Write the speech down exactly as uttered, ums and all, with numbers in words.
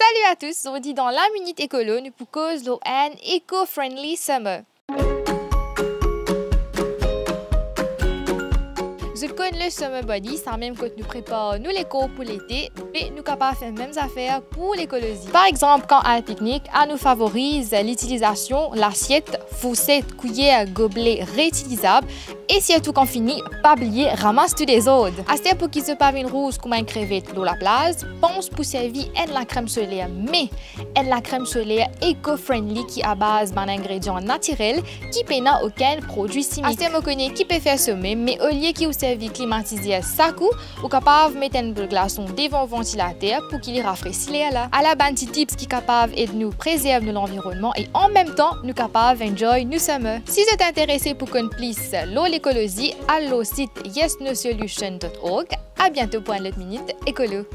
Salut à tous, zordi dan La Minute Ecolo, nou pou koz lor enn eco-friendly summer. Zot konn le summer body, samem kot nou prepar nou lekor pou lete, be nou kapav fer mem zafer pou lekolozi. Par exanp, kan al piknik, anou favoriz litilizasion lasiet, fourset, kwiyer, goble reitilizab, e sirtou kan fini, pa bliye ramas tou dezord. Aster pou ki zot pa vinn rouz kouma enn krevet lor laplaz, pans pou servi enn lakrem soler, me enn lakrem soler eco-friendly ki abaz bann ingredian natirel ki pena okenn prodwi simik. Aster mo kone ki pe fer somem, me olie ki ou servi klimatizer sak ou, ou kapav met enn bol glason devan vantilater pou ki li rafresi ler la. Ala bann ti tips ki kapav ed nou prezerv nou lanvironnman e anmemtan nou kapav enjoy nou summer. Si zot interese pou konn plis lor lekolozi, al lor sit yes no solution dot org. A biento pou enn lot Minute Ecolo.